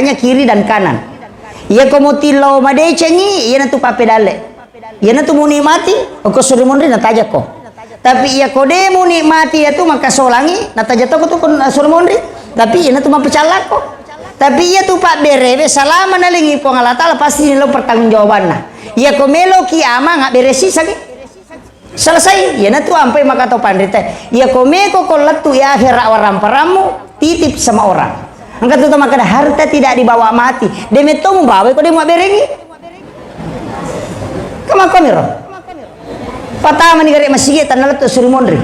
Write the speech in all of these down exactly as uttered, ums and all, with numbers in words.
Hanya kiri dan kanan. Iyako mutillo madecengi, iyanatu pappedalle. Iyanatu munikmati, okko suri monri natajakko. Tapi iyako de munikmati iyatu makasolangi, nataja toko tu kon-, suri monri. Tapi iyanatu mappecallakko. Tapi iyatu pabberewe salama nalengi Puang Allah Ta'ala pasti nilo pertanggungjawabanna. Iyako meloki amang, abbere sisangi. Selesai, iyanatu ampai maka tau panrita. Iyako meko ko lettu i akhera waramparammu, titip sama orang. Engka tu tau makkeda, "Harta tidak dibawa mati." De metto mubawa ko de muabberengi. Kamakomiro. Patamani gare masigi tanna lettu suri monri.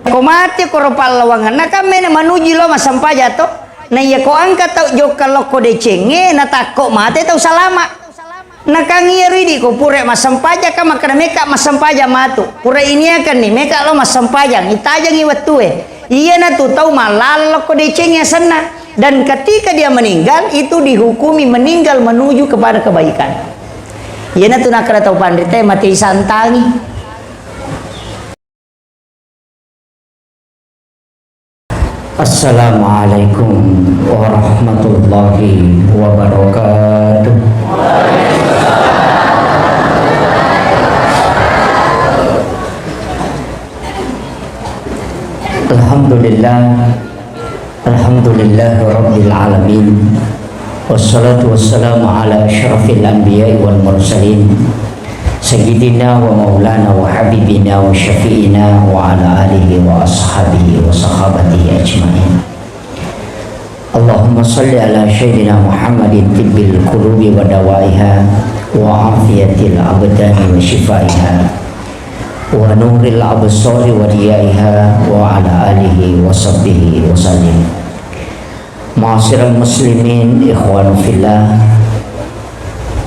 Ko mate ko ro pallawangenna kan mena manuji lo massempajang to. Na iyako engka tau jokka lokko decengnge, na takko mate tau salama. Nakang iyaro idi ko pura massempajang, kan makkeda meka massempajang matu. Pura iniakanni meka lo massempajang, itajangi wettue. Iyanatu tau mallalokko decengnge asenna. Dan ketika dia meninggal, itu dihukumi meninggal menuju kepada kebaikan. Iyanatu nakkeda tau panrita, mate isantangi. Assalamualaikum warahmatullahi wabarakatuh. Alhamdulillah. Alhamdulillah rabbil alamin. Wassalatu wassalamu ala asyrafil anbiya'i wal mursalin. Sayyidina wa maulana wa habibina wa syafi'ina wa ala alihi wa ashabihi wa sahabatihi ajma'in. Allahumma salli ala sayyidina Muhammadin tibbil qulubi wa dawaiha wa afiyatil abdani wa shifaiha wa nuril absari wa diyaiha wa ala alihi wa sahbihi wa sallim. Ma'asyiral muslimin, ikhwan fillah,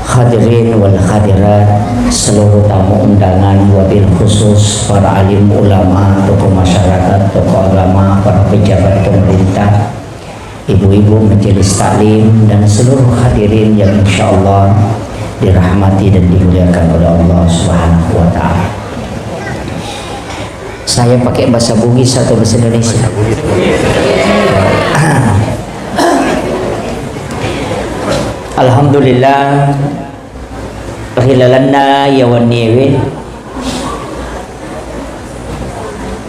hadirin wal hadirat, seluruh tamu undangan, wabil khusus para alim ulama, tokoh masyarakat, tokoh agama, para pejabat pemerintah, ibu-ibu majelis taklim, dan seluruh hadirin yang insyaallah dirahmati dan dimuliakan oleh Allah Subhanahu wa Ta'ala. Saya pakai bahasa Bugis atau bahasa Indonesia? Alhamdulillah, ri lalenna iya wenniewe,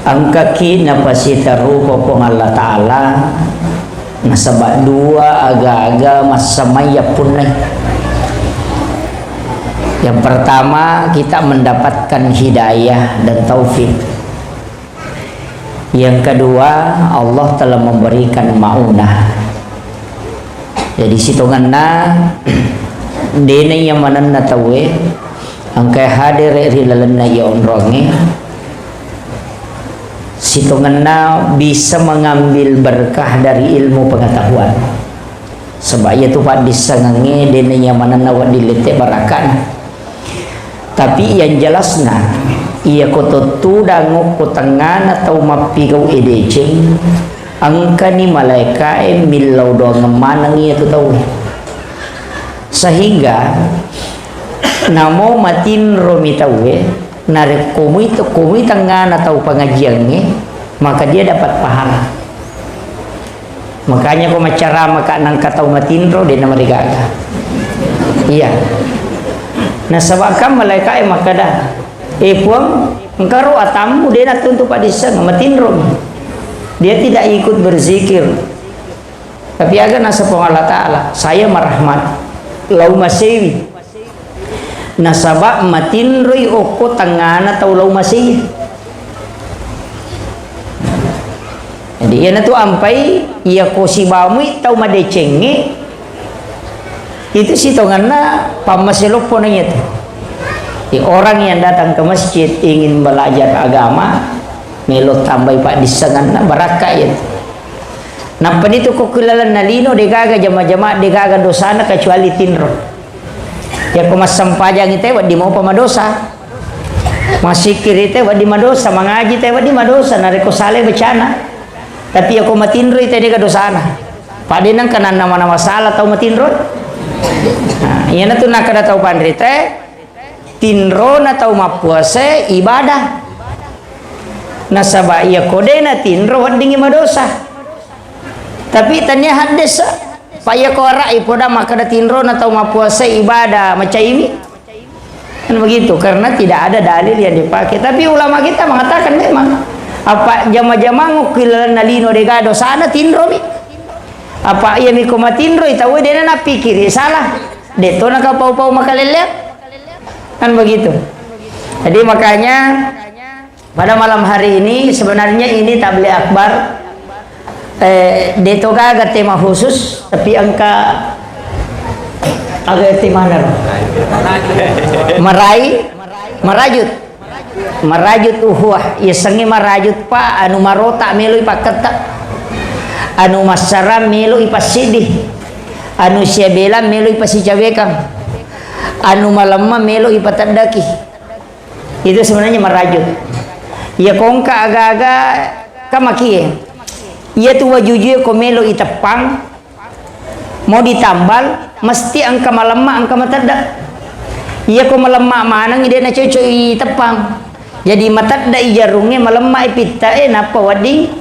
engkaki napasitarupa Puang Allah Ta'ala. Nasaba dua aga-aga massamai yappunnai. Yang pertama, kita mendapatkan hidayah dan taufik. Yang kedua, Allah telah memberikan maunah. Jadi sitongenna dena iya manenna tauwe engka hadere ri lalenna iya onrongnge, sitongenna bisa mengambil berkah dari ilmu pengetahuan. Saba iyatu paddissengengnge dena iya manenna wedding lette barakana. Tapi yang jelasna, iyako to tudang okko tengngana tau mappigau e deceng, engkani malaekae millau doangeng maneng iyatu tauwe. Sehingga namo matinromi tauwe, narekko mui to, ko mui tengngana tau pengajiangnge, maka dia dapat pahala. Makanya ko maccarama ka nangka tau matinro, de namarigaga. Iya. Nasaba kan malaeka e makkeda, "Eh Puang, engkaro atammu de nattuntu paddisseng, matinro." Dia tidak ikut berzikir. Tapi aga nasa Puang Allah Ta'ala, saya merahmat, lau masewi. Nasaba matinroi okko tengngana tau lau masei. Jadi iyanatu ampai, iyako sibamui tau madecengnge, itu sitongenna pammase loppo na iyatu. Jadi orang yang datang ke masjid ingin belajar agama, melo tambai paddissengenna, barakka iyatu. Nappanitu ko ku lalenna lino, degaga jama-jama, degaga dosana kecuali tinro. Yako massempajang ite wedding mopa madosa. Massikkiri te wedding madosa, mangaji te wedding madosa, narekko salai bacana. Tapi yako matinroi te dega dosana. Pade nengka nanna mana masalah tau matinroi. Nah, iyanatu nakkeda tau panrita, tinrona tau mappuasa ibadah. Nasaba iyako de natinro weddingngi madosa. Tapi tania haddesa. Apa iya ko ara' ipoda makkeda tinrona tau mappuasa ibadah macaimi? Kan begitu, karena tidak ada dalil yang dipakai. Tapi ulama kita mengatakan memang, apa jama-jamang ku ilalenna lino dega dosana tinromi. Apa iya miko matinroi tau dena napikiri salah. Detto nakapau-pau makalelleang. Kan begitu. Jadi makanya pada malam hari ini, sebenarnya ini tabligh akbar. Eh, deto gaga tema khusus, tapi engka aga tema naro. Marai, marajut. Marajut uhuwah. Iya sengi marajut, Pak, anu marota meloi pakketta. Anu massara meloi passiddi. Anu siabela meloi pasicawekang. Anu malemma meloi pateddaki. Itu sebenarnya marajut. Iya ko engka aga-aga kamakie. Iya tu wajujue ko melo iteppang, mau ditambal, mesti engka malemma, engka matedda. Iya ko malemma maneng, de na cocok iteppang. Jadi matedda i jarungnge, malemma i pitta e, nappa wedding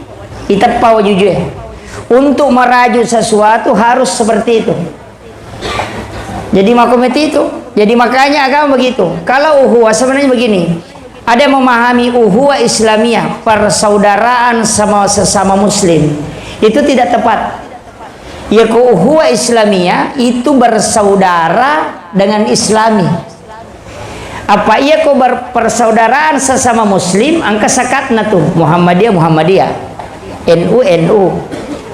iteppa wajujue. Untuk merajut sesuatu harus seperti itu. Jadi makometi itu. Jadi makanya agama begitu. Kalau uhuwa sebenarnya begini, ada yang memahami uhuwa Islamiyah, persaudaraan sama sesama muslim, itu tidak tepat. Ya ko uhuwa Islamiyah itu bersaudara dengan Islami. Apa iya ko ber-, persaudaraan sesama muslim, engka sekatna tu, Muhammadiyah, Muhammadiyah, N U, N U,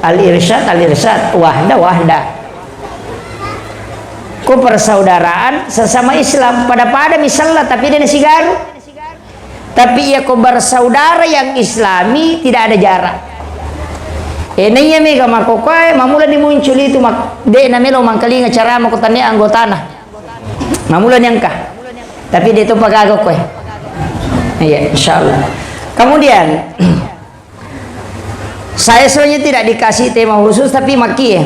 Al-Irsyad, Al-Irsyad, Wahda, Wahda. Ko persaudaraan sesama Islam, pada-pada misalnya, tapi dia nasigaru. Tapi iya ko bersaudara yang Islami, tidak ada jarak. Eh, naiya mega makokoe, mamula ni muncul itu mak-, de na melo mangkalinga ceramah ko tania anggotana. Mamula ni engka. Tapi de to pagaga koe. Iya, insyaallah. Kemudian, saya sebenarnya tidak dikasih tema khusus, tapi makie.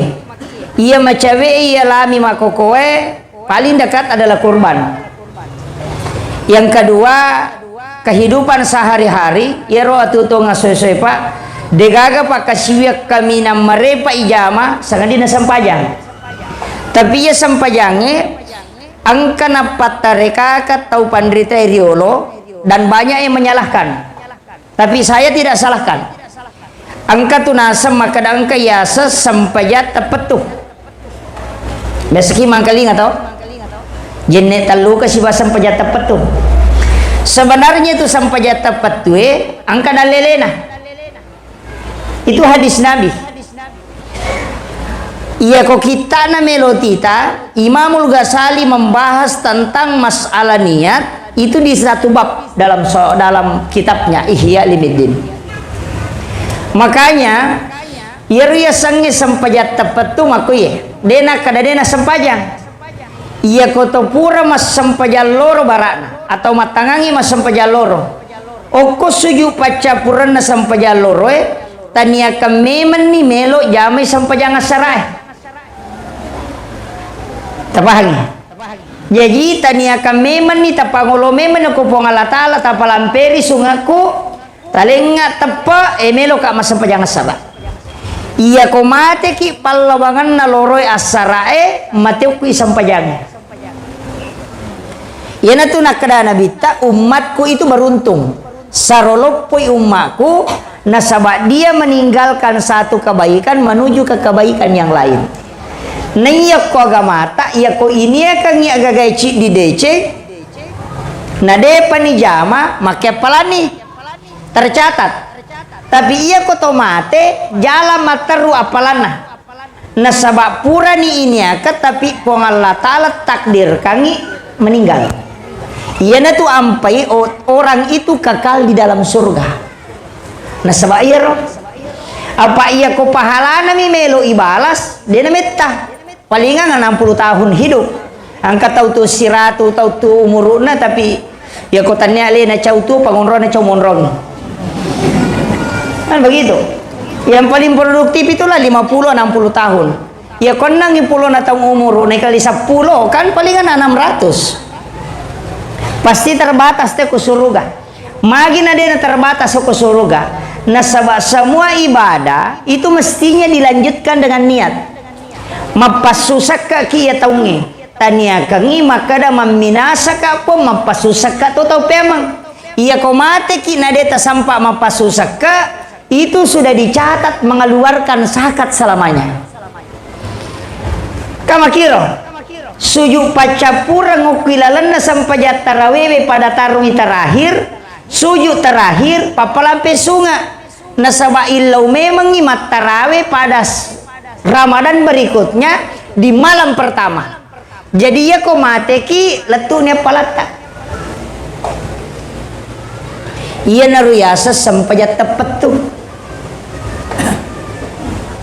Iya macawe, iya lami makokoe, paling dekat adalah kurban. Yang kedua, kehidupan sehari-hari, iyaro atuo-tuo ngasoe-soe, Pak, degaga pakkasiwiang kaminang marepa ijama, sangadinna sempajang. Tapi iya sempajangnge, engka nappattarekaka tau panritae riolo, dan banyak yang menyalahkan. Tapi saya tidak salahkan. Engka tu naseng makkeda engka yaseng sempajang teppettu. Biasaki mangkalinga to? Jenne tellu ka siba sempajang teppettu. Sebenarnya itu sempajang teppettu e engka dallelena. Itu hadis Nabi. Iya ko kittana melo tita, Imamul Ghazali membahas tentang masalah niat itu di satu bab dalam so-, dalam kitabnya Ihya Ulumuddin. Makanya, iyaro yasengnge sempajang teppettu makkuye, dena kada dena sempajang. Iya ko to pura massempajang loro bara'na atau mattangangi massempajang loro. Okko suju paccappurenna sempajang loroe, taniakan memenni melo jamai sempajang assarae. Tapahangi? Jaji, taniakan memenni, tapangolo memenni ko Puang Allah Ta'ala, tapalamperi sungakku, talengnga teppe, e, meloka massempajang assara. Iya ko mateki pallawangenna loroe assarae, mateokku i sempajangnge. Iyanatu nakkeda Nabitta, "Ummatku itu beruntung. Saro loppoi ummaku, nasaba dia meninggalkan satu kebaikan menuju ke kebaikan yang lain." Naiyakko agamata, iyako iniakangngi agagae ciddi deceng, nadepani jama, makkeappalanni. Tercatat. Tapi iyako to mate, jalang matteru appalanna. Nasaba purani iniaka, tapi Puang Allah Ta'ala takdirkangngi meninggal. Iyanatu ampai o-, orang itu kekal di dalam surga. Nasaba iyaro. Apa iyako pahalanami melo ibalas, dena metta. Palingang enam puluh tahun hidup. Engka tau tu siratu, tau tu umuru'na, tapi iyako tannia alena cau tu, pangonrona cau monrong. Kan begitu. Yang paling produktif itulah lima puluh, enam puluh tahun. Iyako ennang pulona taung umuru'na, ikali seppulo, kan palingan enam ratus. Pasti terbatas te ku suruga. Magi na dena terbatas ko suruga? Nasaba semua ibadah itu mestinya dilanjutkan dengan niat. Mappassusakkaki iya taungnge. Taniakengngi makkeda mamminasaka pun mappassusakkak to tau peameng. Iyako mateki na de tasampa mappassusakkak, itu sudah dicatat mengeluarkan zakat selamanya. Kamakiro, sujud paccappureng okki lalenna sempajang tarawewe pada tarui terakhir, sujud terakhir, pappalampe sunga. Nasaba illau memengngi mattarawe pada s-, Ramadan berikutnya di malam pertama. Jadi, iyako mateki, lettu'ni appalatta. Iyanaro yaseng sempajang teppettu.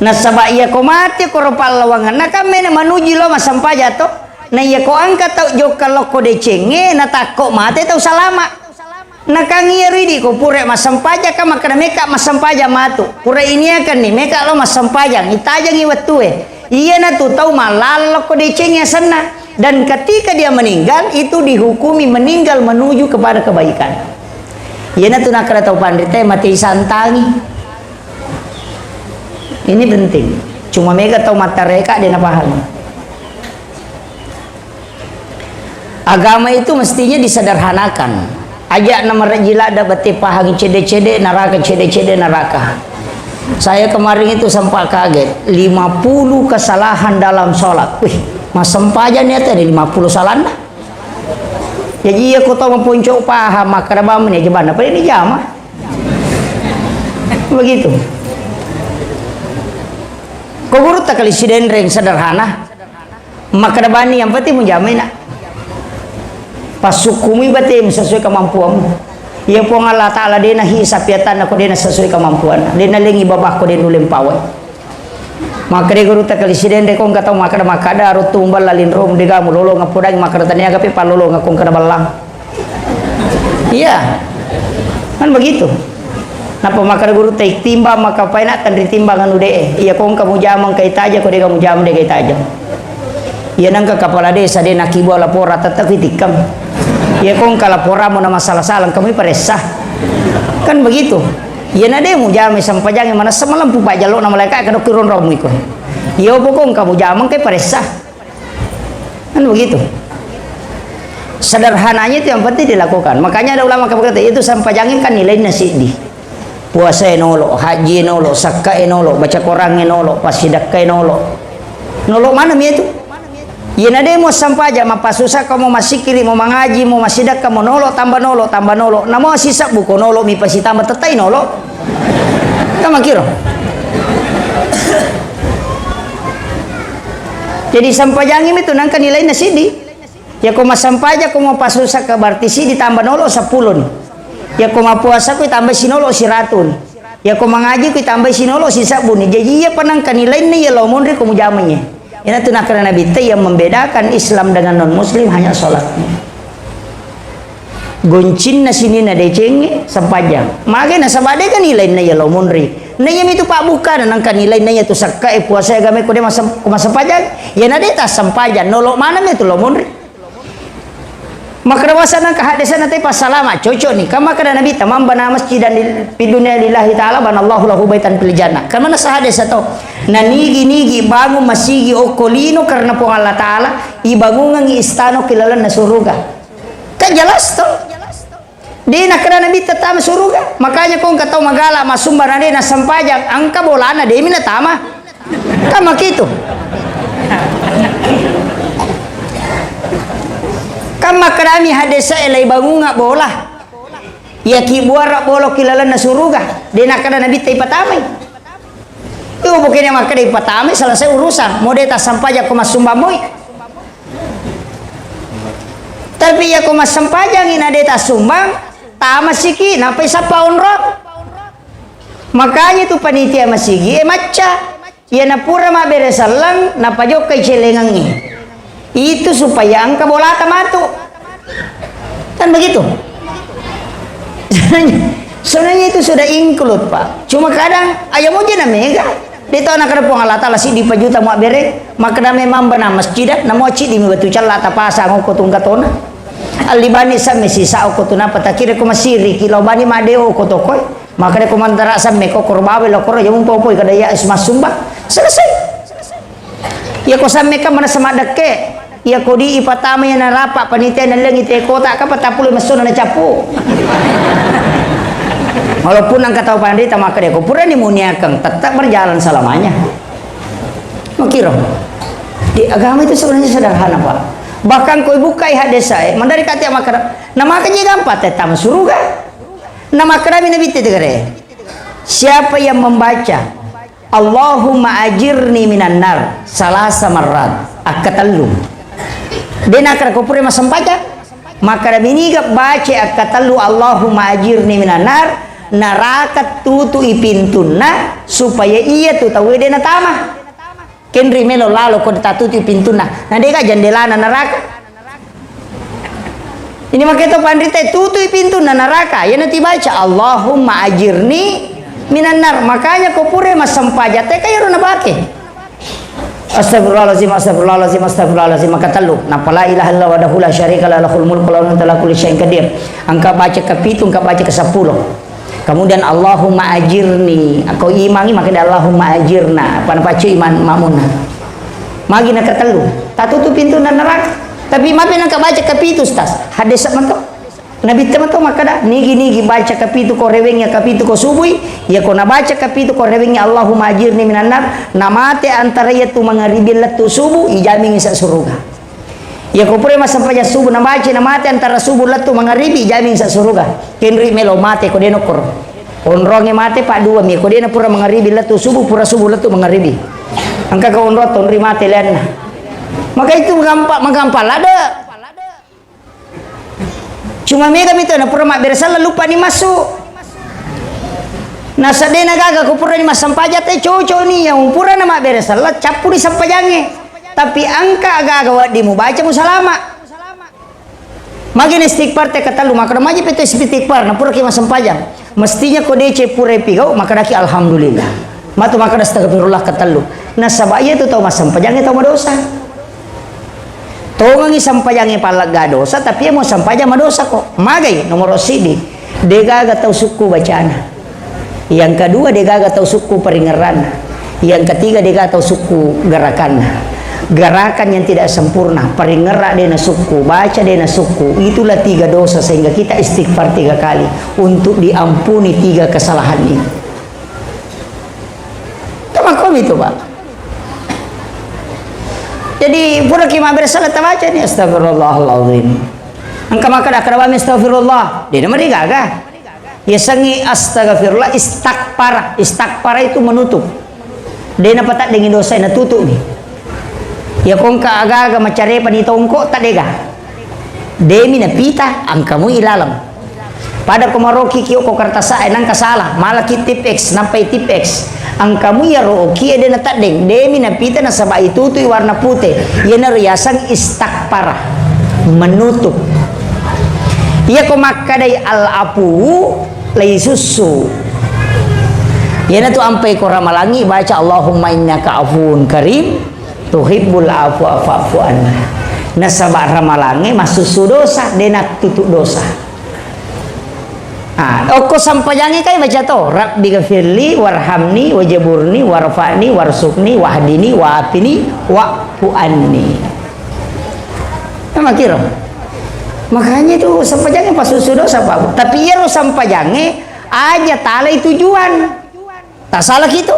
Nasaba iyako mate koro pallawangenna, kan mena manuji lo massempajang to. Na iyako engka tau jokka lokko decengnge, natakko mate tau salama. Nakang iyaro idi ko pura massempajang, kan makkeda meka massempajang matu. Pura iniakanni meka lo massempajang, itajangi wettue. Iyanatu tau mallala lokko decengnge asenna. Dan ketika dia meninggal, itu dihukumi meninggal menuju kepada kebaikan. Iyanatu nakkeda tau panrita, mate isantangi. Ini penting. Cuma mega tau mattareka de napahami. Agama itu mestinya disederhanakan. Aja na marejji ladda bete pahangi cede-cede neraka, cede-cede neraka. Saya kemarin itu sempat kaget, lima puluh kesalahan dalam sholat. Wih, massempajang ni ada lima puluh salahna. Jadi iya ko tau maponco paham, makkeda bammi ni aja banna, pada ini jama. Begitu. Ko gurutta kali Sidenreng sederhana. Makkeda bani, yang penting mujamai, Nak. Passukkumi batemu sesuai kemampuanmu. Iya Puang Allah Ta'ala dena hisab yatanna ko dena sesuai kemampuanna. Dena lengi babah ko dena uleng pawai. Makkeda gurutta kali Sidenreng ko engka tau makkeda, makkeda aro tumbal lalinro degamu lolong apodang makkeda taniaga pe pallolong ko engka ballang. Iya. Kan begitu. Napa makkeda gurutta, timbang maka paina tenri timbang anu de. Iya ko engka mujamang kai taja, ko dega mujamang de kai taja. Iya nangka kepala desa de nakibua lapora tetap itikkam. Iya ko engka laporamu na masalah-salah kamu paressa. Kan begitu. Iya na de mujamai sempajangi manessa malempu pajjallo na malaika kada kiron romu iko. Iya pokok engka mujamang kai paressa. Kan begitu. Sederhananya itu yang penting dilakukan. Makanya ada ulama berkata, itu sempajangnya kan nilainya siddi. Puasa nolo, haji nolo, sakka nolo, baca Quran nolo, pasidakka nolo. Nolo mana mi itu? Iya na de mo sempajang, mappasusa kamu masikiri, mau mangaji, mau masidakka, mau nolo, tambah nolo, tambah nolo. Namo sisa buko nolo, mi pasi tambah tetai nolo. Kan makiro. Jadi sempajangi mi tu nangka nilaina siddi. Yako massempajang ko mapasusa ka berarti siddi tambah nolo seppulo ni. Yako mapuasa ko tambah sinolo siratu ni. Yako mangaji ko tambah sinolo sisebbu ni. Jadi iya pa nangka nilaina iya lao monri ko mujamai. Ina tu nakkeda Nabi te yang membedakan Islam dengan non muslim hanya sholat. Goncinna sininna decengnge sempajang. Mage nasaba de kan nilainna iya lao monri. Na iya mitu pabbukkana nangka nilainna iya tu sakka e puasa agama ko de masem-, ko massempajang. Iya na de tassempajang nolo maneng itu lao monri. Makkeda wasa nangka haddesana te passalama cocok ni. Kan makkeda Nabi, "Man bana masjidan lil-, fid dunya lillahi ta'ala banallahu lahu baitan fil jannah." Kan mana sah haddesa to. Na nigi-nigi bangun masigi okko lino karena Puang Allah Ta'ala, ibangungengi istana ki lalenna suruga. Kan jelas to. De nakkeda Nabi tetama suruga. Makanya ko engka tau magala massumbang na de nassempajang, engka bolana de mi natama. Kan makitu. Kan makkedami haddesa e lai bangunga bola. Iya ki buara bolo ki lalenna suruga. De nakkeda Nabi te ipatamai. Iyo, bukannya makkeda ipatamai, selesai urusan. Mau de tassempajang ko massumbang moi. Tapi iya ko massempajangi na de tassumbang, tamasiki, nappa isappa onrong. Makanya tu panitia masigi e macca. Iya na pura mabbere selleng, napajokkai celengengnge. Itu supaya engka bolata matu. Kan begitu? Sebenarnya itu sudah include, Pak. Cuma kadang, aja moja na mega. De tau nakkeda Puang Allah Ta'ala siddi pajuta muabbere, makkeda memang bana masjid, namo ciddi mi batu cella tapasang okko tungka tona. Alli bani samme sisa okko tu napa takira ko masiri ki lao bani madeo okko tokoi. Makkeda ko mantara samme ko koro bawe lo koro jamu popoi kada ya is massumbang. Selesai. Iya ko samme kan manessa maddekke. Iya ko di ipatama iya narapa panitia nallengi te kota kan patappulo messona nacappu. Walaupun engka tau panrita makkeda ko purani muniakeng tetap berjalan selamanya. Makiro. Di agama itu sebenarnya sederhana, Pak. Bahkan koi bukai hadis saya, mandari kati makkeda, na maka je gampang tetap suruga. Na makkeda mi Nabi te tegere. Siapa yang membaca Allahumma ajirni minan nar salasa marrat, akkatellu. De nakkeda ko pura massempajang, makkeda miniga baca akkatellu Allahumma ajirni minan nar, naraka tutui pintunna supaya iya tu tauwe de natama. Kenri melo lalo ko tatutu pintunna, na dega jendelana neraka. Ini makanya to panrita tutui pintunna neraka. Yana tibaca Allahumma ajirni minan nar. Makanya ko pura massempajang te kayaro napake. Astagfirullahalazim, astagfirullahalazim, astagfirullahalazim. Maka tellu. Napa la ilaha illallah wahdahu la syarika lah, lahul mulku wa lahul hamdu ala kulli syai'in qadir. Engka baca kepitu, engka baca keseppulo. Kemudian Allahumma ajirni, ko imangi maka Allahumma ajirna, apa napacu iman mamunna. Magi na ketellu, tatutu pintu neraka. Tapi mapi nangka baca kepitu, Ustaz. Hadis manto. Nabi temanto makkeda, nigi-nigi baca kepitu ko rewengi, kepitu ko subui, ya ko nabaca kepitu ko rewengi Allahumma ajirni minan nar, namate antara iya tu mangaribi lettu subuh, ijamingi sa suruga. Iya ko pura massempajang subuh nabaca namate antara subuh lettu mangaribi, jamin sa suruga. Kenri melo mate ko deno koro. Onronge mate pa dua mi ko deno pura mangaribi lettu subuh, pura subuh lettu mangaribi. Engka ko onro tonri mate lenna. Maka itu magampa, magampa lada. Cuma mega mi to na pura mabbere sella lupa ni massu. Nasadena gaga ko pura ni massempajang te cocok ni yang pura na mabbere sella cappu ni sempajange. Tapi engka gaga waddi mubaca musalama. Magi na istighfar te ketellu, maka maji pe to istighfar na pura ki massempajang. Mestinya ko dece pura pigau, maka daki alhamdulillah. Matu maka astagfirullah ketellu. Nasaba iya tu tau massempajange tau madosa. Tongengi sempajange pallegga dosa, tapi iya mau sempajang madosa ko. Magai nomoro sidi, degaga tau sukku bacana. Yang kedua, degaga tau sukku paringerranna. Yang ketiga, degaga tau sukku gerakanna. Gerakan yang tidak sempurna, paringerra dena sukku, baca dena sukku, itulah tiga dosa sehingga kita istighfar tiga kali untuk diampuni tiga kesalahan ini. Tamakkomi itu, Pak. Jadi, pura ki mabbere sella tabaca ni, astagfirullahaladzim. Engka makkeda, kada bami astagfirullah. Dena marigaga. Yasengngi astagfirullah, istakfara. Istakfara itu menutup. Dena pataddengi dosa, natutup ni. Ya kongka agaga macarepa ni tongko, tadega. Demi napita, angkamu ilaleng. Pada ko maroki ki ko kertas e nangka salah, malaki tip X, nampai tip X. Angkamu iyaro oki e de nataddeng, demi napita nasaba itutui warna pute. Iyanaro yaseng istakfara, menutup. Iya ko makkadai al afu, laisussu. Iyanatu ampai ko ramalangi baca Allahumma innaka afuwun karim tuhibbul afwa fa'fu anna. Nasaba ramalangi massussu dosa, de nattutu dosa. Ah, okko sampajangnge kai baca to, "Rabbi ghafirli warhamni wajaburni warfa'ni warsukni wahdini wa'afini wa'fu anni." Nama kira? Makanya itu sampajangnge pas susu dosa, Pak. Tapi iyaro sampajangnge aja talai tujuan. Tak salah gitu.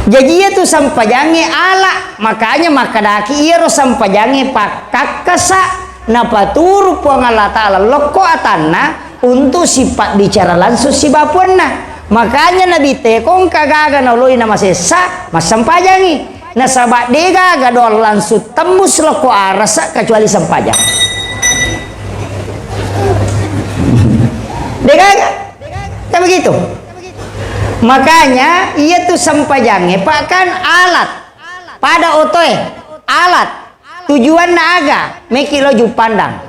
Jaji iya tu sampajangnge ala, makanya makkadaki iyaro sampajangnge pakkakkasa napaturu Puang Allah Ta'ala lokko atanna untuk sipabbicara langsung sibapuanna. Makanya Nabi tekong kagaga naoloi namasessa massampajangi. Nasaba degaga doang langsung tembus lokko arasa kecuali sampajang. Degaga. Kan begitu? Makanya, iya tu sempajangnge, Pak, kan alat. Pada otoe, alat. Tujuanna aga? Meki lo jupandang.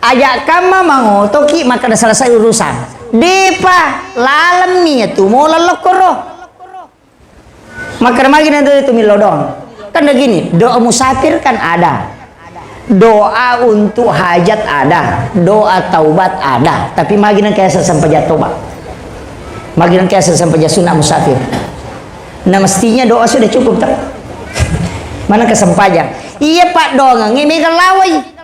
Ajak kamma mangotoki, maka selesai urusan. Depa, lalemmi ya tu, mola lokkoro. Makkeda magi na tu millau doang. Kan begini, doa musafir kan ada. Doa untuk hajat ada, doa taubat ada. Tapi magi nang kaya sempaja toba. Magi nang kaya sempaja sunat musafir. Nah, mestinya doa sudah cukup, tak? Maneng ke sempajang. Iya paddoangengnge mega lawai.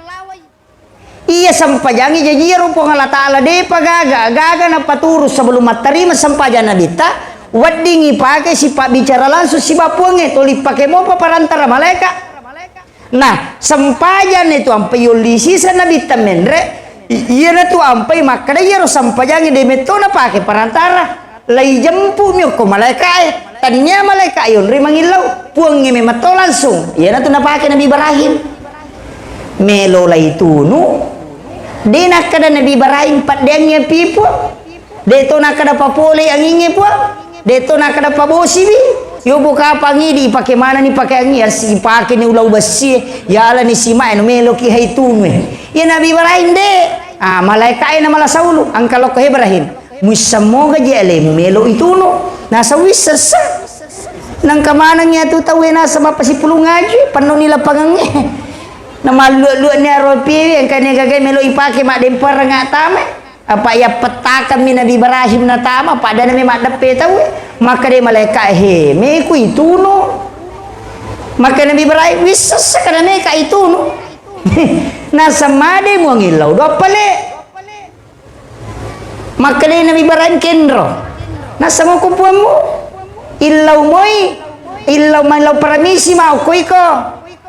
Iya sempajangnge jaji iyaro Puang Allah Ta'ala depa gaga, gaga napaturu sebelum mattarima sempajang Nabitta, weddingngi pake sipabbicara langsung siba Puangnge, tuli pake mopa perantara malaeka. Nah, sempajanna itu ampai yolli sisa Nabitta menre, i-, iyana tu ampai makkeda iyaro sempajangnge de metto napake perantara. Laijempu'mi okko malaeka'e. Tennia malaeka yonroi mangillau. Puangnge memang to langsung. Iyanatu napake Nabi Ibrahim. Melo laitunu. De nakkeda Nabi Ibrahim, "Paddeangngi api, Puang." De to nakkeda, "Papolei angingnge, Puang." De to nakkeda, "Pabosiwi." Yobo kapang idi ipake manenni pake angi, as-, ipakeni ulau bessie, yalani simae, no meloki hai tunue. Iya Nabi Ibrahim de. Ah, malaeka'e na malasa ulu, engka lokko he Ibrahim. Muissemmoga je alemu melo itunu. Naseng wissessa. Nengka maneng iyatu tauwe nasaba pasipulung aju, pennoni lapangengnge. Namallua-luani aropiwi, engkani gagai melo ipake maddempereng attama. Apa iya pettakammi Nabi Ibrahim natama, padana me maddeppe tauwe. Maka de malaeka, "He, meku itunu." Maka Nabi Ibrahim, "Wissessa kana meka itunu." Naseng made muangillau doa pale. Makkedai Nabi Ibrahim, "Kenro." Nasengoko puammu. Illau moi, illau, maillau paramisi ma okko iko.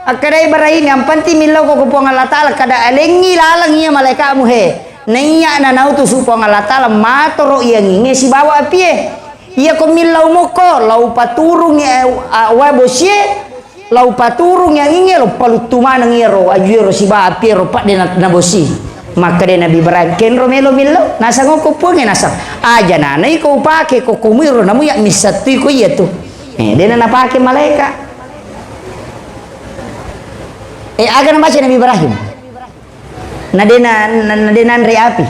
Akkeda Ibrahim, "Yang penting millau ko Puang Allah Ta'ala, kada alengngi laleng iya malaikatmu he. Naiya nanautusu Puang Allah Ta'ala, matoro iyanginge sibawa apie. Iya ko millau moko, lau paturungi, eh, ah, wae bosie, Lau paturung iyanginge, lo paluttu maneng iyaro aju ero siba api ero padde na, nabosi. Makkeda Nabi Ibrahim, "Kenro melo millau?" Nasang, "Okko Puangnge," nasang. "Aja nana iko upake, ko komuiro namu ya missattui ko iyatu." Eh, dena napake malaeka. Eh, aga nabaca Nabi Ibrahim? Na dena, na, na dena anre api.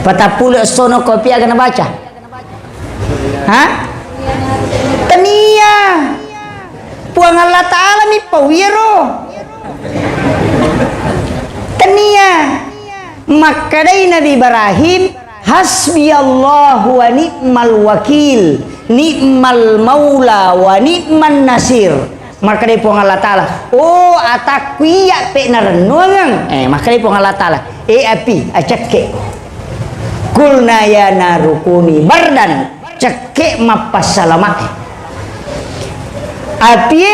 Patappulo essono kopi aga nabaca? Ha? Tania. Puang Allah Ta'ala mi pau iyaro. Tania. Makkedai Nabi Ibrahim, "Hasbiyallahu wa ni'mal wakil, ni'mal maula wa ni'man nasir." Makkedai Puang Allah Ta'ala, "Oh, atakku iya pe narennuangeng." Eh, makkedai Puang Allah Ta'ala, "Eh, api, acekke." Kulna ya narukuni bardan, cekke mappassalama. Apie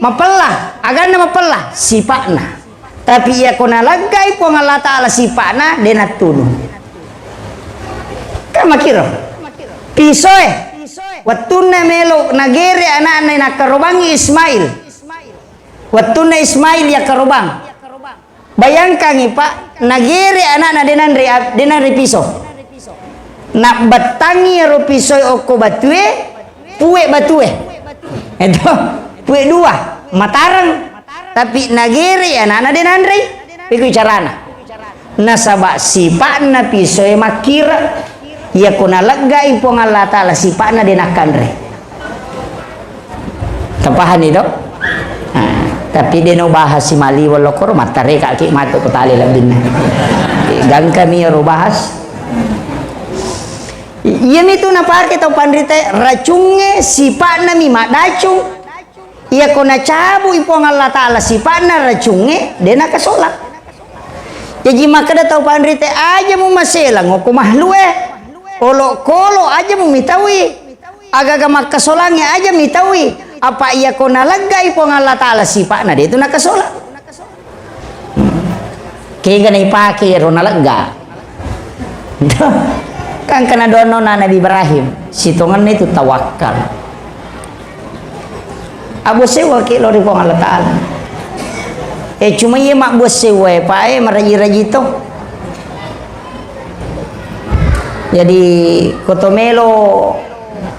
mapella, aganna mapella, sipa'na. Tapi iya ko naleggai Puang Allah Ta'ala sipa'na, de nattunu. Kan makiro. Pisoe. Wettunna melo nagere anakna nakkarobangi Ismail. Wettunna Ismail yakkarobang. Bayangkangi, Pak, nagere anakna denanre, denanre piso. Nabbettangi ero pisoe okko batue, pue batue. Eto, pue dua, matareng. Tapi nagere anakna denanrei. Iku carana. Nasaba sipa'na pisoe makkira. Iya ko naleggai Puang Allah Ta'ala sipa'na de nakkanre. Tapahani to? Nah, tapi de no bahas si maliweng lokoro, mattarekaki matu ko tali lebbinna. Gangkami ero bahas. I-, iyami tu napake tau panrita, racungnge sipa'na mi maddacung. Iya ko nacabui Puang Allah Ta'ala sipa'na racungnge, de nakasola. Jaji makkeda tau panrita, aja mu maselang okko mahluk e. Olokolo aja mu mitaui. Agaga makkasolangnge aja mitaui. Apa iya ko naleggai Puang Allah Ta'ala sipa'na, de tu nakasola. Kega naipake ero nalegga. Kan kena dono na Nabi Ibrahim, sitongenna itu tawakkal. Abbo sewwa ki lo ri Puang Allah Ta'ala. Eh, cuma iya mabbo sewwa e, Pak, eh, maraji-raji to. Jadi, koto melo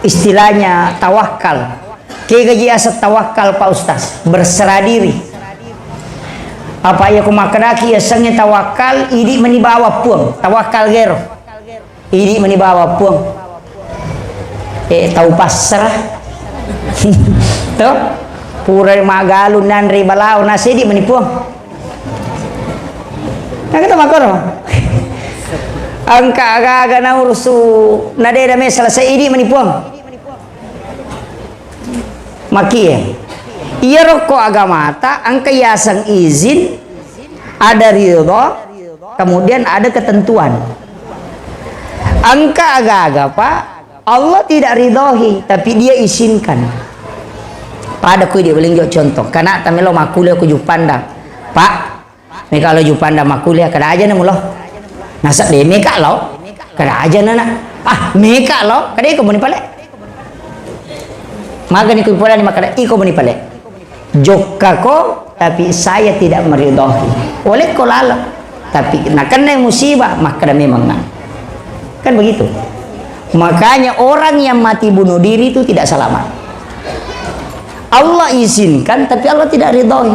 istilahnya tawakal. Kega ji aseng tawakal, Pak Ustaz? Berserah diri. Apa iya ku makkedaki yasengnge tawakal, idi meni bawa Puang, tawakal gero. Idi meni bawa Puang. Eh, tau passerah. To? Pura magalung nanre balao, nasedi meni Puang. Nah, kita makoro. Engka aga-aga naurusu, nadeda me selesai, idi meni Puang. Makie. Iyaro ko agamata engka yaseng izin, ada ridho, kemudian ada ketentuan. Engka aga-aga, Pak, Allah tidak ridhoi, tapi Dia izinkan. Pada kui dia paling jo contoh, kana tamelo makkuliah ko Juppandang, Pak. Meka lo Juppandang makkuliah, kada aja na mulo. Nasa de meka lo, kada aja na, nak. Ah, meka lo, kada iko muni pale. Magani ku polani makkada, iko muni pale. Jokka ko, tapi saya tidak meridhoi. Oleh ko laleng. Tapi nakenna musibah, makkada memang na. Kan begitu. Makanya orang yang mati bunuh diri itu tidak selamat. Allah izinkan, tapi Allah tidak ridhoi.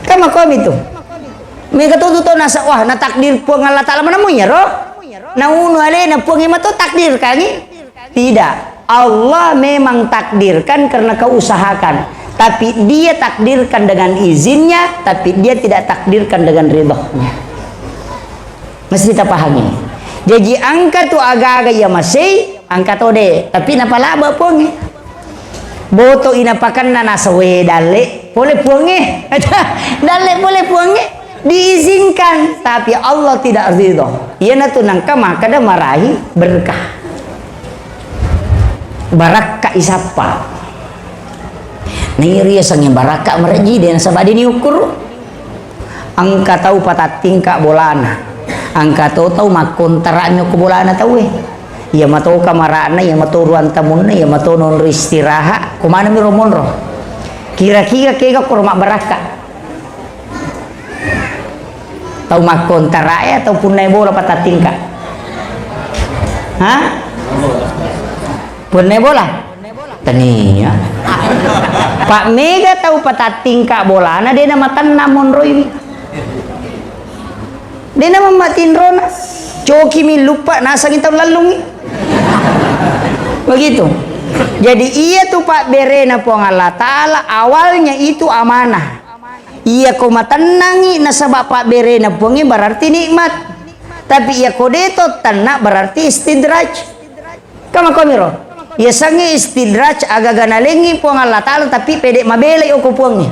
Kan makomi tu. Mega tu tu nasa, wah, na takdir Puang Allah Ta'ala mana munya ro? Naunu alena Puang ima tu takdir kangi? Tidak. Allah memang takdirkan karena kau usahakan. Tapi Dia takdirkan dengan izinnya, tapi Dia tidak takdirkan dengan ridhonya. Mesti kita pahami. Jaji engka tu aga-aga iya masei, engka to de, tapi napalaba Puangnge. Boto ina pakanna nasawe dalle, pole Puangnge. Dalle pole Puangnge. Diizinkan, tapi Allah tidak ridho. Iyanatu nengka makkeda marahi berkah. Barakka isappa. Nairi yasengnge barakka marejji, de nasaba de niukkuru. Engka tau patattingka bolana. Engka to tau makkontara'mi okko bolana tauwe. Iya mato kamara'na, iya mato ruang tamunna, iya mato nonro istirahat. Ko manengmi ro monro. Kira-kira kega koro mabbarakka? Tau makkontarae atau punnai bola patattingka? Hah? Punnai bola? Tania. Pak mega tau patattingka bolana, de namatenna monroiwi. De namammatinrona. Cokimi luppa, nasangi tau lallungi. Begitu. Jadi, iya tu pabberena Puang Allah Ta'ala, awalnya itu amanah. Iya ko matennangi nasaba pabberena Puangnge, berarti nikmat. Tapi iya ko de to tenna, berarti istidraj. Kamakomiro. Yasengnge istidraj, agaga nalengngi Puang Allah Ta'ala, tapi pede mabelai okko Puangnge.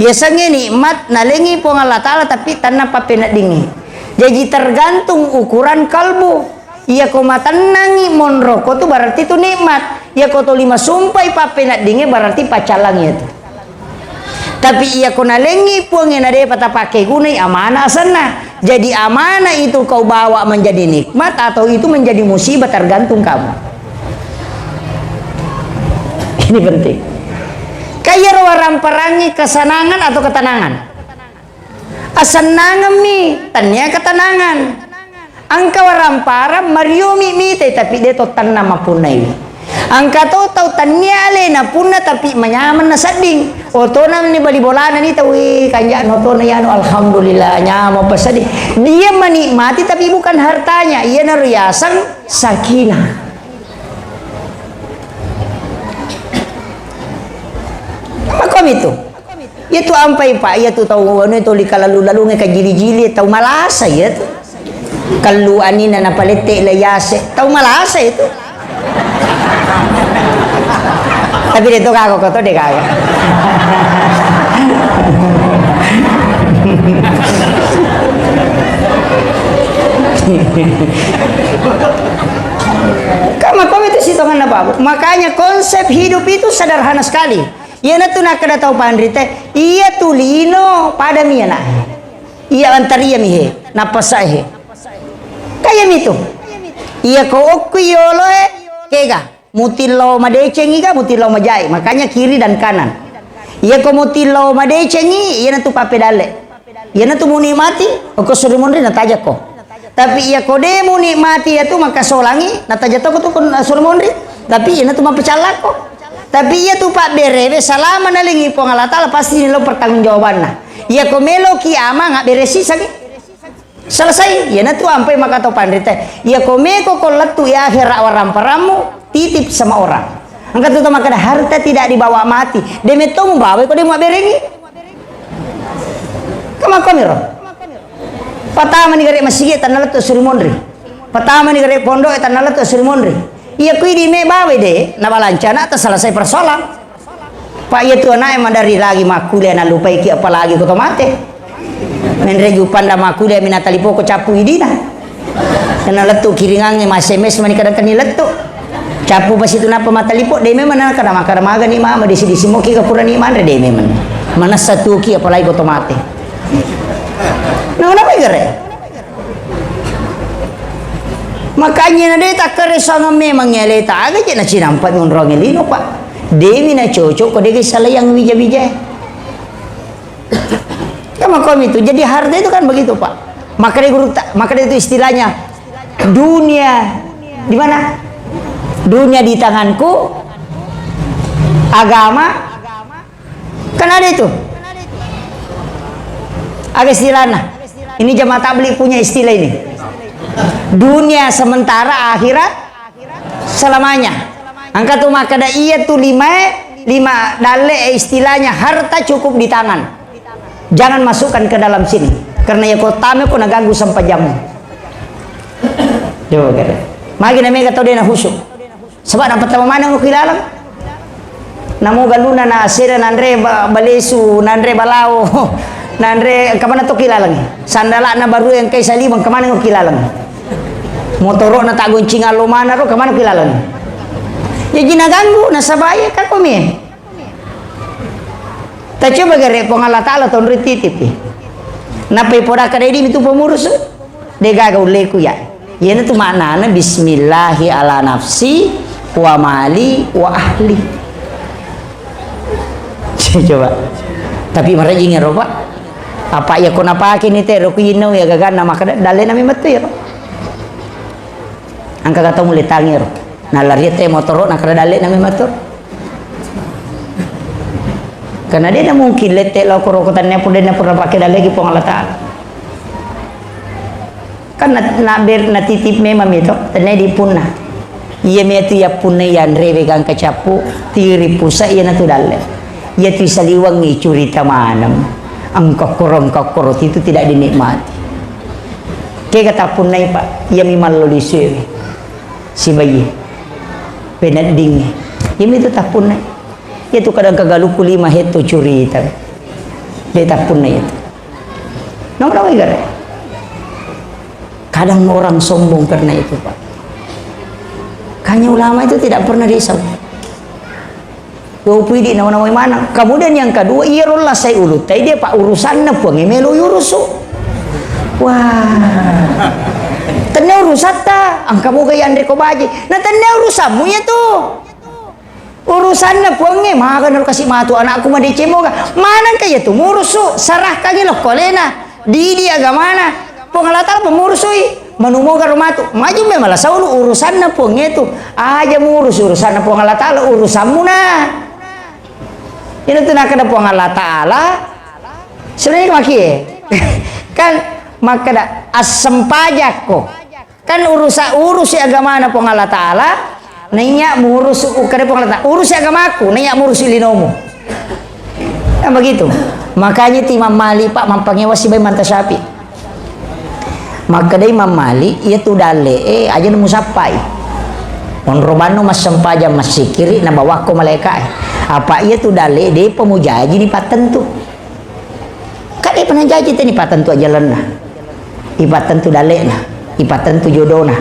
Yasengnge nikmat, nalengngi Puang Allah Ta'ala, tapi tenna pappeneddingngi. Jaji tergantung ukuran kalbu. Iya ko matennangi monro ko tu, berarti tu nikmat. Iya ko toli masumpai pappeneddingnge, berarti paccalangi itu. Tapi iya ko nalengngi Puangnge na depa tapake gunai, amanah asenna. Jadi amanah itu kau bawa menjadi nikmat atau itu menjadi musibah, tergantung kamu. Ini penting. Kaiyaro waramparangngi kesenangan atau ketenangan. Asennangemmi, tennia ketenangan. Engka waramparang mariomi mitai, tapi de to tenna mapunnai. Engka to tau tennia alena punna, tapi manyameng nasedding. Otona ni bali bolana ni tau, "Wih, kanja'na otona ianu, alhamdulillah, nyameng pasedding." Dia menikmati, tapi bukan hartanya. Iyanaro yaseng sakinah. Makomi tu. Iya tu ampai, Pak, iya tu tau anu, tau lika lalu-lalunge kajili-jili, tau malasa iya tu. Kallu anina napalette le yase, tau malasa itu. Tapi de to kago, ko to de kago. Kan makomi tu sitonganna, Pak. Makanya konsep hidup itu sederhana sekali. Iyanatu nakkeda tau panrita, iya tu lino padami ana'e. Iya antariami he, nappasae he. Kayami tu. Iya ko okku yoloe, kega. Mutillo madecengi ga, mutillo majai. Makanya kiri dan kanan. Iya ko mutillo madecengi, iyanatu pappedalle. Iyanatu munikmati, okko suri monri natajakko. Tapi iya ko de munikmati iyatu makasolangi, nataja toko tu ko suri monri. Tapi iyanatu mappacallakko. Tapi iyatu pabberewe salama nalengi Puang Allah Ta'ala pasti nilo pertanggungjawabanna. Iya ko meloki amang abbere sisangi. Selesai, iyanatu ampai maka tau panrita. Iya ko meko ko lettu i akhera waramparammu, titip sama orang. Engka tu makkeda harta tidak dibawa mati. De metto mubawa ko de muabberengi. Kamakomiro. Patamani gare masigi tanna lettu suri monri. Patamani gare pondok tanna lettu suri monri. Iya kui di me bawa de, nabalanca na ta selesai persoalan. Pak, iya tu ana'e madari lagi makkuliah, nalupaiki apalagi ko to mate. Menre jupanda makkuliah, mina talipoko cappu idina. Kena lettu kiringangnge, ma S M S mani kadang kani lettu. Cappu pasitu napa matalipo, de memang na kada makada magani mama, disi-disi moki ka purani manre, de memang. Manessa tuki apalagi ko to mate. Nah, kenapa gare? Makanya na de takkare sangeng memang aleta, aga je na cinampa monronge lino, Pak. Dewi na cocok ko dege salayang wija-wija. Kan makomi itu. Jadi harta itu kan begitu, Pak. Makanya guru ta-, makanya itu istilahnya dunia di mana? Dunia di tanganku, agama kan ada itu. Aga istilahnya. Ini jamaah tabligh punya istilah ini. Dunia sementara, akhirat selamanya. Engka tu makkeda iya tu limae, lima dalle, eh, istilahnya harta cukup di tangan. Jangan masukkan ke dalam sini. Karena ya kota me ko naganggu sempajammu. Coba kira. Magi na mega tau de na khusyuk. Sebab na pertama maneng ko kilaleng. Namo galuna na asera nanre ba-, balesu, nanre balao, nanre engka mana to kilaleng. Sandalana baru engkai saliweng, engka mana ko kilaleng. Motoro'na taggoncing allo mana ro, engka mana kilaleng. Jaji naganggu, nasaba iya ka komi. Tacoba gare Puang Allah Ta'ala tonroi titipi. Nappai poda kada idi mitu pengurus. Degaga ulleku ya. Iyana tu maknana bismillahi ala nafsi wa mali wa ahli. Coba. Tapi marajing ero, Pak. Apa iya ko napake ni te ro ku inau ya gaganna makkeda dalle nami mettu ya, Pak. Engka kata mulle tangi ero. Nalari te motoro na kada dalle nami mettu. Karena de na mungkin lette lo koro ko tanne pura, de na pura pake dalle ki Puang Allah Ta'ala. Kan na, na ber-, na titip memang itu, tenne di punna. Iya me tu ya punna iya anre we gangka cappu, tiri pusa iya na tu dalle. Iya tu saliweng i curita maneng. Engka koro, engka koro itu tidak dinikmati. Kega tapunnai, Pak, iya mi mallo lisue we. Sibaie. Peneddingnge. Iya mi tu tapunnai. Iya tu kadang kagaluku lima hetto curita. De tapunnai itu. Nomor apa gare? Kadang orang sombong karena itu, Pak. Kanya ulama itu tidak pernah risau. Dua pidi nawa-nawai maneng. Kemudian yang kedua, iya rolla sai ulutta, dia, Pak, urusanna Puang melo yurusu. Wah. Tenne urusatta, engka moga yanre ko baji. Na tenne urusanmu ya tu. Urusanna Puangnge, maga naro kasi matu anakku madeceng moga. Manengka iya tu murusu, serahkangi lokko alena. Didi agamana. Puang Allah Ta'ala pemurusui. Manu moga ro matu. Maju memang la saulu urusanna Puangnge tu. Aja murus urusanna Puang Allah Ta'ala, urusanmu na. Ina tu nakada Puang Allah Ta'ala. Sebenarnya maki, eh. Kan makkada assempajakko. Kan urusa-, urusi agamana Puang Allah Ta'ala, naiya murus, ukkada Puang Allah Ta'ala, urusi agamaku, naiya murusi linomu. Kan begitu. Makanya ti Imam Malik, Pak, mampangewa sibai Manta Syafi'i. Makkeda Imam Malik, iya tu dalle, eh, aja na musappai. Onro banno massempajang massikiri, nabawakko malaika, eh. Apa iya tu dalle, depa mujaji ni pattentu. Kade pernah jaji teni pattentu ajalanna. Ipattentu dalle'na, ipattentu jodona.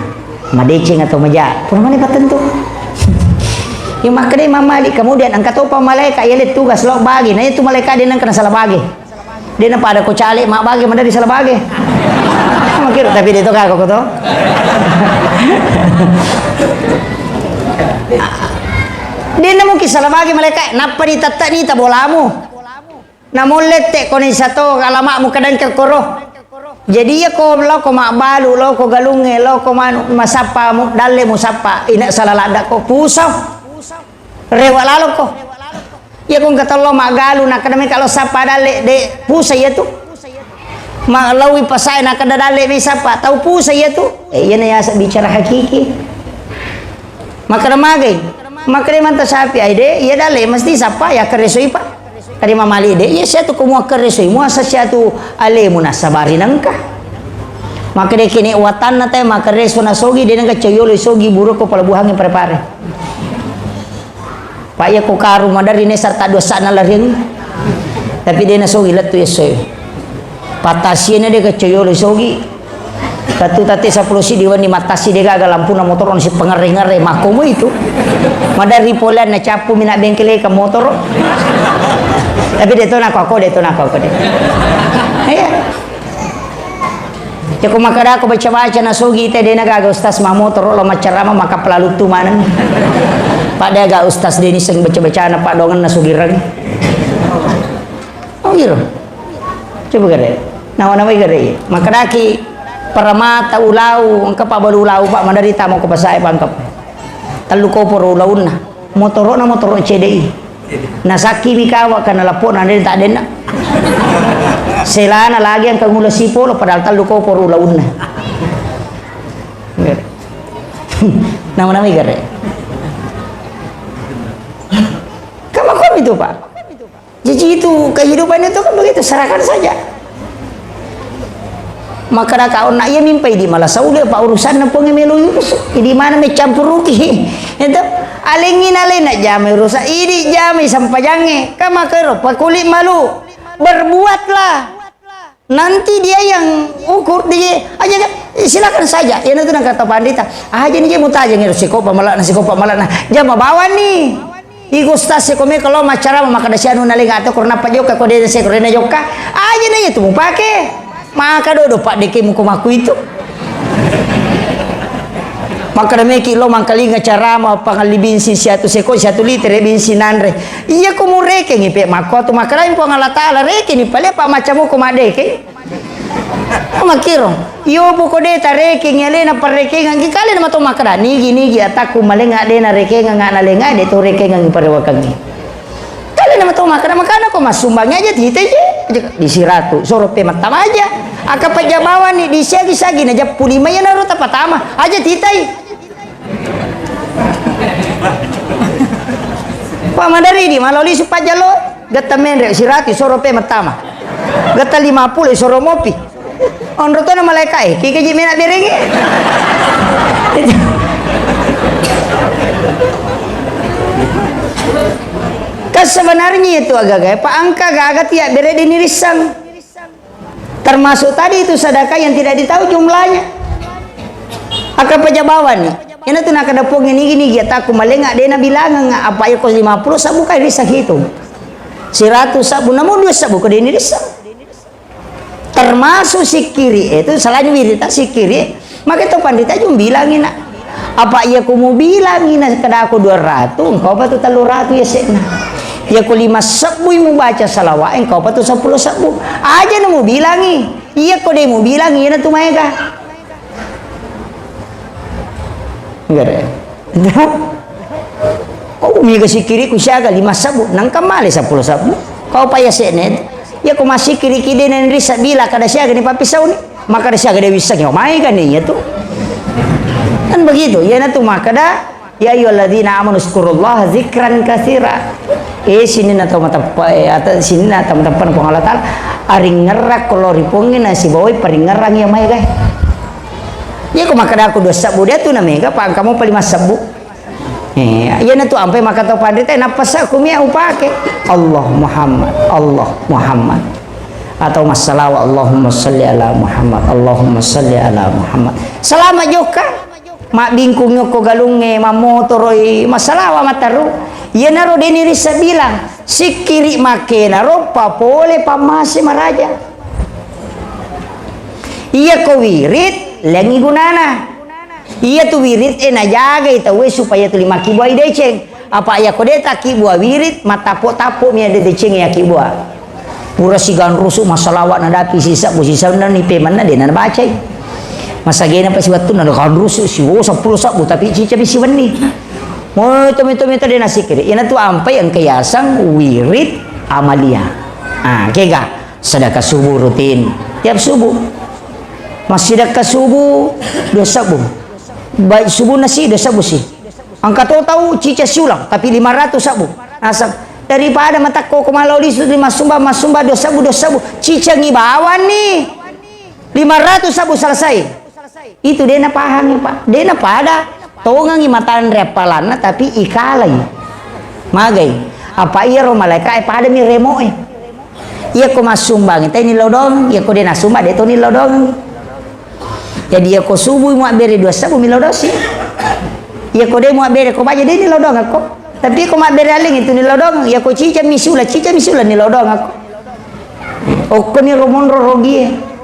Madeceng atau maja. Pura mani pattentu. Yang makkeda Imam Malik, kemudian engka topa malaika iya le tugas lo bagi. Nah, itu malaika de nengka na salah bagi. De na pada ko cale ma bagi, madari salah bagi. Makiro, tapi de to kako ko to. De na mungkin salah bagi malaika, nappa ditattani ta bolamu. Namollette koni sato alama'mu kadang kekkoro. Jadi iya ko lao ko mabbalu, lao ko galungnge, lao ko manu, masappa mu, dalle musappa, ina sala ladda ko puso. Rewa lalo ko. Iya ko engka tau lao maggalu, nakkeda meka lao sappa dalle, de pusa iya tu. Ma lawi pasae nakkeda dalle mi sappa, tau pusa iya tu. Eh, iyana yaseng bicara hakiki. Makkeda magai? Makkeda Manta Syafi'i, ai de, iya dalle mesti sappa, ya keresoi pa. Kade Imam Malik de, iya siatu ko muakkeresoi, muasa siatu alemu nasabari nengka. Makkeda kene watanna te makkereso nasogi, de nengka coyolo sogi buro ko pelabuhangnge Parepare. Pak, iya ko karu maderri ne sarta dua sa'na lariang. Tapi de' nasogi lettu essoe. Patasiena de' keccoyolo sogi. Tatu tate seppulo siddi wenni mattasi de' gaga lampuna motoro nasi pengerre-ngerre makkomo itu. Maderri poleanna cappu mina bengkeleka motoro. Tapi de' to nako ako, de' to nako ako de'. Iya. Ceko makkadako baca-baca nasogi te de' nagaga ustaz mamotoro lo maccarama maka pelaluttu maneng. Pada ga ustaz de' niseng baca-bacana padongenna sugireng. Oh, iro. Coba gare. Nawa-nawai gare. Makkadaki paramata ulau, engka pabalu ulau, Pak, maderri tama ko pasae pangkep. Tellu koporo ulaunna. Motoro'na motoro' C D I. Nasakki mi kawa kana lapona de' tak denna. Selana lagi engka ngula sipolo padahal tellu koporo ulaunna. Nama-nama gare. Kamu itu, Pak. Jadi itu kehidupan itu kan begitu, serahkan saja. Makkadaka onna iya mimpai di malasau de' Pak, urusanna Puang melo urus. Idi mana meccampuruki. Itu alengi nalena jamai urusan, idi jamai sampajangnge. Ka makkero pakuli malu. Berbuatlah. Nanti dia yang ukur dia aja kan. Silakan saja. Iya natu nangka tau pandita. Aja ni je mutajang ero sikopa malana, sikopa malana. Jama bawani. Iku ustaz e ko meko lo maccarama makkada sianu nalenga atau ko nappa jokka ko de' se ko rena jokka. Aja na iya tu mupake. Maka dodo pak deke muko maku itu. Makkada meki lo mangkalinga carama pangalli bensin siatu seko siatu litere bensin nanre. Iya ko murekengi pe makko tu makkada Puang Allah Taala rekeni pale pak macam ko madeke. Makkiro, iyo poko de' tarekengi alena parrekengeng ki kale na mato makkada, nigi, nigi, atakku malenga de' narekengenga nalenga de' to rekengengi parewakengi. Kale na mato makkada, makana ko massumbangi aja tita je. Aja di siratu, soro pe mattama aja. Aka pajabawani di siagi-sagi na jappu lima iya naro tapatama. Aja titai. Pak madari di maloli supajalo, getta menre sirati soro pe mattama. Getta lima puluh soro mopi. Onro tona malaika e, kike ji mena berengi. Kan sebenarnya itu agaga, Pak angka gaga tiap bere dini risang. Termasuk tadi itu sedekah yang tidak ditahu jumlahnya. Aka pajabawan ni. Ina tu nakada Puang ini gini, ya takku malenga dena bilangan apa ya ko lima puluh sabu kai risa hitung. Seratus sabu namun dua sabu ko deni risa. Termasuk sikiri itu selain wirita sikiri. Maka itu pandita jum bilangi nak. Apa iya ku mu bilangi nak kada aku dua ratus, engkau apa tu telu ratus ya sekna. Iya ku lima sabu mu baca salawat, engkau apa tu sepuluh sabu. Aja na mu bilangi. Iya ko de' mu bilang, iya na tu maega. Gare. Kau mega sikiri ku siaga lima sabu, nangka male sepuluh sabu. Kau paya sene. Ya ko masikiri ki de' nenri sabila kada siaga ni papisau ni. Maka ada siaga de' wissang ya maega ni ya tu. Kan begitu. Ya na tu maka da Ya ayyuhalladzina amanu dzkurullaha dzikran katsira. Eh, sininna tau mateppa, eh, ata-, sininna tau mateppa Puang Allah Taala, aringngerang ko lao ri Puangnge nasibawai paringngerang iya maega. Iya ko makkadako dua sabbu de' tu na mega, pa engka mopa lima sabbu. Eh, iya na tu ampai makkatau panrita, nappa sa kumia upake. Allah Muhammad, Allah Muhammad. Atau massalawa, Allahumma salli ala Muhammad, Allahumma salli ala Muhammad. Salama jokka. Mabbingkung yokko galungnge, mammotoroi, massalawa matteru. Iyanaro de'ni rissa bilang, sikkiri makkenaro papole pammase maraja. Iyako wirid, lengngi gunana. Iyatu wirid e najagai tauwe supaya tuli makkibbuai deceng. Apa iyako de' takkibbuai wirid, mattappo-tappo mi ade' deceng yakkibbuai. Pura siganrusu massalawa nadapi sisebbu sisenna ni pemanna de' nabacai. Masagena pa siwettunna naganrusu siwo seppulo sebbu tapi cica mi siwenni. Mo to, mi to, mi to de' nasikkiri. Iyanatu ampai engka yaseng wirid amalia. Ah, kega sedekah subuh rutin tiap subuh. Massidekka subuh dua sebbu. Baik subuh nasi dua sebbu si. Engka to tau cica siulang, tapi lima ratus sebbu. Nasab, daripada matakko ko malao lisu di massumba, massumba dua sebbu, dua sebbu. Cicangi bawanni. Lima ratus sebbu selesai. Itu de' napahangi, Pak. De' napada. Tongangi matanre appalanna, tapi ikalai. Magai. Apa iyaro malaeka'e padami remo'e. Iyako massumbangi, tai nillau doang. Iyako de' nassumbang, de' to nillau doang. Jadi, iyako subui muabbere dua sebbu, millau dosi. Iyako de' muabbere ko baja, de' nillau doang akko. Tapi ko mabbere aleng itu nillau doang. Iyako cicami sula, cicami sula, nillau doang akko. Okkoni romonro rogie.